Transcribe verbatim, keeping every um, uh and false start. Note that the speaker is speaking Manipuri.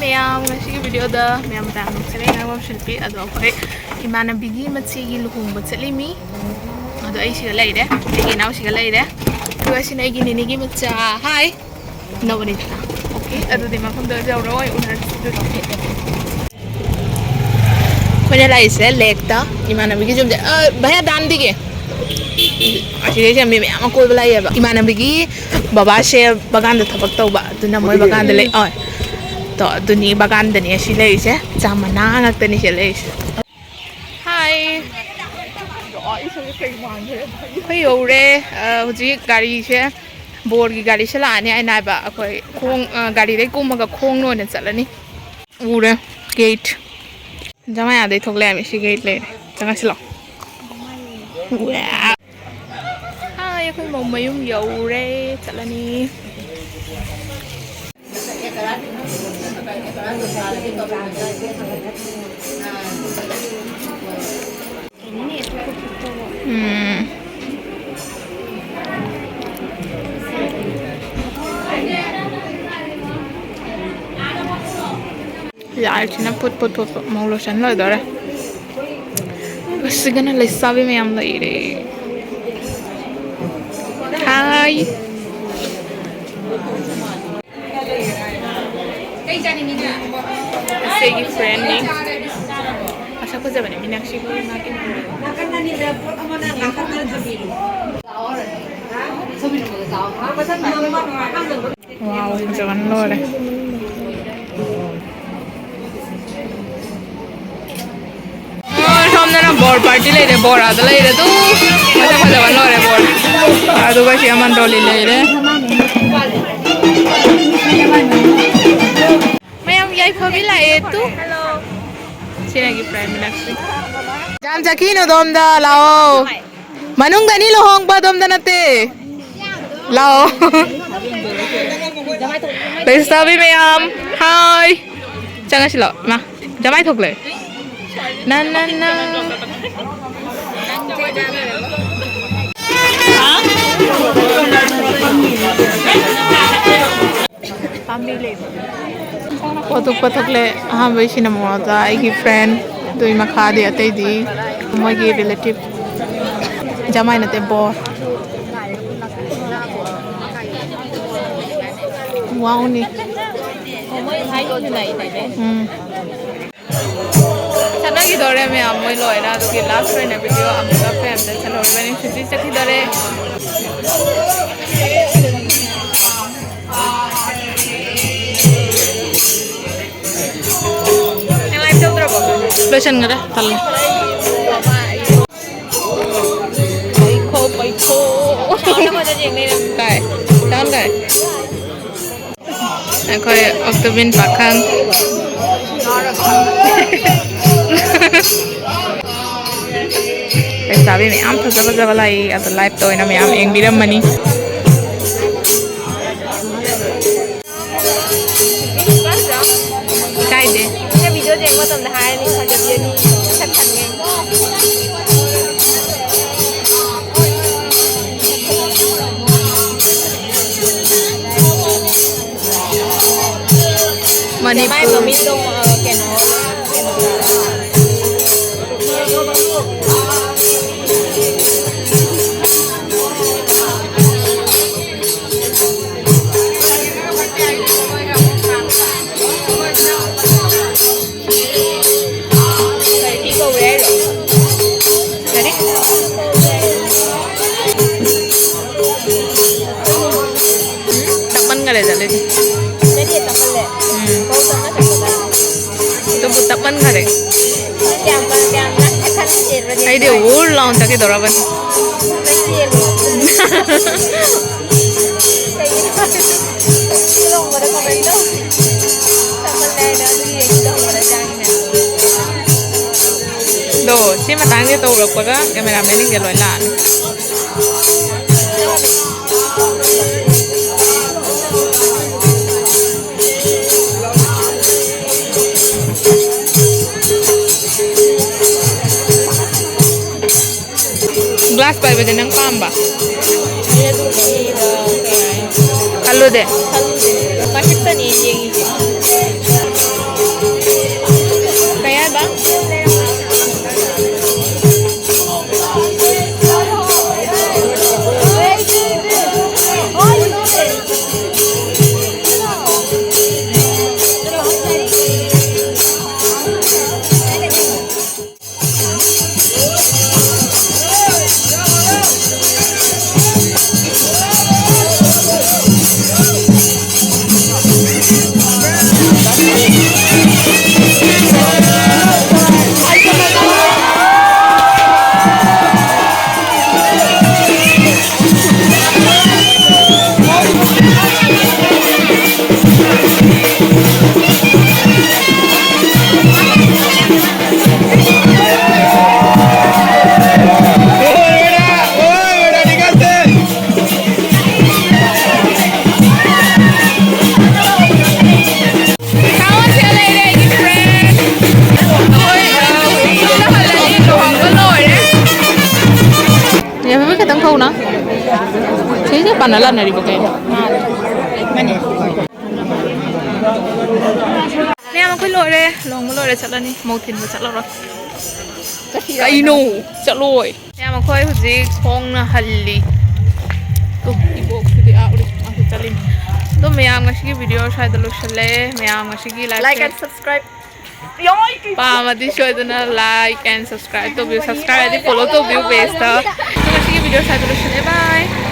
ꯃꯌꯥꯝ, ꯉꯁꯤꯒꯤ ꯚꯤꯗꯤꯑꯣꯗ ꯃꯌꯥꯝ ꯃꯇꯥ ꯅꯣꯛꯆꯔꯤ꯫ ꯉꯥꯡꯕꯝ ꯁꯤꯜꯄꯤ꯫ ꯑꯗꯣ ꯑꯩꯈꯣꯏ ꯏꯃꯥꯟꯅꯕꯤꯒꯤ ꯃꯆꯦꯒꯤ ꯂꯨꯍꯣꯡꯕ ꯆꯠꯂꯤꯃꯤ꯫ ꯑꯗꯣ ꯑꯩ ꯁꯤꯒ ꯂꯩꯔꯦ, ꯑꯩꯒꯤ ꯏꯅꯥꯎꯁꯤꯒ ꯂꯩꯔꯦ, ꯑꯗꯨꯒ ꯁꯤꯅ ꯑꯩꯒꯤ ꯅꯤꯅꯤꯒꯤ ꯃꯆꯥ꯫ ꯍꯥꯏ꯫ ꯅꯣꯛꯑꯅꯤꯗꯅ꯫ ꯑꯣꯀꯦ, ꯑꯗꯨꯗꯤ ꯃꯐꯝꯗ ꯌꯧꯔꯣ, ꯑꯩ ꯎꯅꯔꯁꯤ ꯑꯗꯨꯗꯤ꯫ ꯑꯩꯈꯣꯏꯅ ꯂꯥꯛꯏꯁꯦ ꯂꯦꯛꯇ, ꯏꯃꯥꯟꯅꯕꯤꯒꯤ ꯌꯨꯝꯗ꯫ ꯑ, ꯚꯩꯌꯥ, ꯗꯥꯟꯗꯤꯒꯦ꯫ ꯑꯁꯤꯗꯩꯁꯦ ꯃꯤ ꯃꯌꯥꯝ ꯑꯃ ꯀꯣꯏꯕ ꯂꯥꯛꯏꯌꯦꯕ꯫ ꯏꯃꯥꯟꯅꯕꯤꯒꯤ ꯕꯕꯥꯁꯦ ꯕꯒꯥꯟꯗ ꯊꯕꯛ ꯇꯧꯕ, ꯑꯗꯨꯅ ꯃꯣꯏ ꯕꯒꯥꯟꯗ ꯂꯩ꯫ ꯑꯣꯏ꯫ ꯇꯣ, ꯑꯗꯨꯅꯤ ꯕꯒꯥꯟꯗꯅꯤ ꯑꯁꯤ ꯂꯩꯔꯤꯁꯦ꯫ ꯆꯥ ꯃꯅꯥ ꯉꯥꯛꯇꯅꯤ ꯁꯤ ꯂꯩꯔꯤꯁꯦ꯫ ꯍꯥꯏ꯫ ꯑꯩꯈꯣꯏ ꯌꯧꯔꯦ꯫ ꯑ, ꯍꯧꯖꯤꯛ ꯒꯥꯔꯤꯁꯦ, ꯕꯣꯔꯒꯤ ꯒꯥꯔꯤꯁꯦ ꯂꯥꯛꯑꯅꯤ ꯍꯥꯏꯅ ꯍꯥꯏꯕ꯫ ꯑꯩꯈꯣꯏ ꯈꯣꯡ, ꯑ, ꯒꯥꯔꯤꯗꯩ ꯀꯨꯝꯃꯒ ꯈꯣꯡꯅ ꯑꯣꯏꯅ ꯆꯠꯂꯅꯤ꯫ ꯎꯔꯦ ꯒꯦꯠ꯫ ꯖꯃꯥꯌꯥꯗꯩ ꯊꯣꯛꯂꯛꯑꯦ ꯍꯥꯏꯕ꯫ ꯁꯤ ꯒꯦꯠ ꯂꯩꯔꯦ꯫ ꯆꯪꯉꯁꯤ ꯂꯥꯛꯑꯣ꯫ ꯍꯥꯏ, ꯑꯩꯈꯣꯏ ꯃꯧ ꯃꯌꯨꯝ ꯌꯧꯔꯦ꯫ ꯆꯠꯂꯅꯤ꯫ ꯎꯝ꯫ ꯂꯥꯏꯠꯁꯤꯅ ꯄꯨꯠ ꯄꯨꯠ ꯄꯨꯠ ꯄꯨꯠ ꯃꯧ ꯂꯣꯏꯁꯟ ꯂꯣꯏꯗꯣꯔꯦ꯫ ꯑꯁꯤꯒꯅ ꯂꯩꯁꯥꯕꯤ ꯃꯌꯥꯝ ꯂꯩꯔꯦ꯫ ꯍꯥꯏ꯫ ꯑꯁꯤ ꯑꯩꯒꯤ ꯐ꯭ꯔꯦꯟꯅꯤ꯫ ꯃꯁꯛ ꯐꯖꯕꯅꯦ ꯃꯤꯅꯥꯛꯁꯤ꯫ ꯋꯥꯎ, ꯐꯖꯕꯅ ꯂꯣꯏꯔꯦ꯫ ꯑꯣ, ꯁꯣꯝꯗꯅ ꯕꯣꯔ ꯄꯥꯔꯇꯤ ꯂꯩꯔꯦ, ꯕꯣꯔ ꯑꯥꯗ ꯂꯩꯔꯦ꯫ ꯑꯗꯨ ꯃꯁꯛ ꯐꯖꯕꯅ ꯂꯣꯏꯔꯦ ꯕꯣꯔ꯫ ꯑꯗꯨꯒ ꯁꯤ ꯑꯃꯟꯗꯣꯂꯤ ꯂꯩꯔꯦ꯫ ꯃꯌꯥꯝ ꯌꯥꯏꯐꯕꯤ ꯂꯥꯛꯑꯦ ꯇꯨ꯫ ꯁꯤ ꯑꯩꯒꯤ ꯐ꯭ꯔꯦꯟ ꯃꯤꯅꯥꯛꯁꯤ꯫ ꯌꯥꯝ ꯆꯠꯈꯤꯅꯨ ꯑꯗꯣꯝꯗ ꯂꯥꯛꯑꯣ꯫ ꯃꯅꯨꯡꯗꯅꯤ ꯂꯨꯍꯣꯡꯕ, ꯑꯗꯣꯝꯗ ꯅꯠꯇꯦ꯫ ꯂꯥꯛꯑꯣ꯫ ꯂꯩꯁꯥꯕꯤ ꯃꯌꯥꯝ, ꯍꯥꯏ꯫ ꯆꯪꯉꯁꯤ ꯂꯥꯛꯑꯣ꯫ ꯏꯃꯥ, ꯖꯃꯥꯏ ꯊꯣꯛꯂꯦ꯫ ꯅꯟ, ꯅꯟ, ꯅꯟ꯫ ꯄꯥꯝꯕꯤ ꯂꯩꯕ꯫ ꯄꯣꯠꯊꯣꯛ ꯄꯣꯠꯊꯣꯛꯂꯦ꯫ ꯑꯍꯥꯟꯕꯩ ꯁꯤꯅꯦꯃꯥꯗ ꯑꯩꯒꯤ ꯐ꯭ꯔꯦꯟ, ꯑꯗꯨꯒꯤ ꯃꯈꯥꯗꯤ ꯑꯇꯩꯗꯤ ꯃꯣꯏꯒꯤ ꯔꯤꯂꯦꯇꯤꯞ, ꯖꯃꯥꯏ ꯅꯠꯇꯦ, ꯕꯣꯔ꯫ ꯋꯥꯎꯅꯤ꯫ ꯎꯝ꯫ ꯆꯠꯅꯈꯤꯗꯧꯔꯦ ꯃꯌꯥꯝ ꯃꯣꯏ ꯂꯣꯏꯅ꯫ ꯑꯗꯨꯒꯤ ꯂꯥꯁ ꯑꯣꯏꯅ ꯚꯤꯗꯤꯑꯣ ꯑꯃꯨꯛꯀ ꯐ꯭ꯔꯦꯝꯗ ꯆꯠꯍꯧꯔꯤꯕꯅꯤ꯫ ꯍꯧꯖꯤꯛ ꯆꯠꯈꯤꯗꯧꯔꯦ꯫ ꯂꯣꯏꯁꯟꯈ꯭ꯔꯦ, ꯇꯜꯂꯦ꯫ ꯄꯩꯈꯣ, ꯄꯩꯈꯣ꯫ ꯀꯥꯏ? ꯇꯥꯟ ꯀꯥꯏ? ꯑꯩꯈꯣꯏ ꯑꯣꯛꯇꯣꯕꯤꯟ ꯄꯥꯈꯪ꯫ ꯂꯩꯁꯥꯕꯤ ꯃꯌꯥꯝ ꯐꯖ ꯐꯖꯕ ꯂꯥꯛꯏ, ꯑꯗꯣ ꯂꯥꯏꯞꯇ ꯑꯣꯏꯅ ꯃꯌꯥꯝ ꯌꯦꯡꯕꯤꯔꯝꯃꯅꯤ꯫ ꯏꯀꯥꯏꯗꯦ꯫ ꯑꯩꯅ ꯚꯤꯗꯤꯑꯣ ꯌꯦꯡꯕ ꯃꯇꯝꯗ ꯍꯥꯏꯔꯅꯤ, ꯐꯖꯕꯤ ꯑꯅꯤ ꯁꯛ ꯈꯪꯉꯦ꯫ ꯃꯅꯤꯄꯨꯔ꯫ ꯃꯥꯏ ꯃꯃꯤꯠꯇꯣ, ꯑ, ꯀꯩꯅꯣ, ꯀꯩꯅꯣ꯫ ꯀꯔꯤ? ꯇꯞꯃꯟꯈꯔꯦꯗ ꯑꯗꯨꯗꯤ꯫ ꯎꯝ꯫ ꯑꯗꯨꯕꯨ ꯇꯞꯃꯟꯈꯔꯦ꯫ ꯑꯩꯗꯤ ꯎꯔ ꯂꯥꯎꯅ ꯆꯠꯈꯤꯗꯧꯔꯕꯅꯤ꯫ ꯑꯗꯣ ꯁꯤ ꯃꯇꯥꯡꯁꯦ ꯇꯧꯔꯛꯄꯒ ꯀꯦꯃꯦꯔꯥꯃꯦꯟꯁꯤꯡꯁꯦ ꯂꯣꯏ ꯂꯥꯛꯑꯅꯤ꯫ ꯒ꯭ꯂꯥꯁ ꯄꯥꯏꯕꯗꯤ ꯅꯪ ꯄꯥꯝꯕ? ꯑꯩ ꯑꯗꯨ ꯂꯩꯕ ꯀꯩ ꯍꯥꯏꯅꯤ? ꯈꯜꯂꯨꯗꯦ꯫ ꯈꯜꯂꯨꯗꯦ꯫ ꯃꯊꯛꯇꯅꯦ ꯌꯦꯡꯉꯤꯁꯦ꯫ ꯁꯤꯁꯦ ꯄꯥꯟꯅ ꯂꯥꯟꯅꯔꯤꯕ ꯀꯩꯅꯣ? ꯃꯌꯥꯝ ꯑꯩꯈꯣꯏ ꯂꯣꯏꯔꯦ, ꯂꯨꯍꯣꯡꯕ ꯂꯣꯏꯔꯦ, ꯆꯠꯂꯅꯤ, ꯃꯧ ꯊꯤꯟꯕ ꯆꯠꯂꯔꯣꯏ꯫ ꯀꯩꯅꯣ? ꯆꯠꯂꯣꯏ꯫ ꯃꯌꯥꯝ ꯑꯩꯈꯣꯏ ꯍꯧꯖꯤꯛ ꯈꯣꯡꯅ ꯍꯜꯂꯤ꯫ ꯇꯨ, ꯏꯕꯣꯛꯁꯤꯗꯤ ꯑꯥ ꯎꯔꯤ, ꯃꯥꯁꯨ ꯆꯠꯂꯤꯅꯤ꯫ ꯑꯗꯣ ꯃꯌꯥꯝ ꯉꯁꯤꯒꯤ ꯚꯤꯗꯤꯑꯣ ꯁ꯭ꯋꯥꯏꯗ ꯂꯣꯏꯁꯤꯜꯂꯦ꯫ ꯃꯌꯥꯝ ꯉꯁꯤꯒꯤ live like and subscribe ꯄꯥꯝꯃꯗꯤ ꯁꯣꯏꯗꯅ like and subscribe ꯇꯧꯕꯤꯌꯨ꯫ Subscribe ꯍꯥꯏꯗꯤ follow ꯇꯧꯕꯤꯌꯨ page ꯇ꯫ ꯑꯗꯣ ꯉꯁꯤꯒꯤ ꯚꯤꯗꯤꯑꯣ ꯁ꯭ꯋꯥꯏꯗ ꯂꯣꯏꯁꯤꯜꯂꯦ꯫ Bye꯫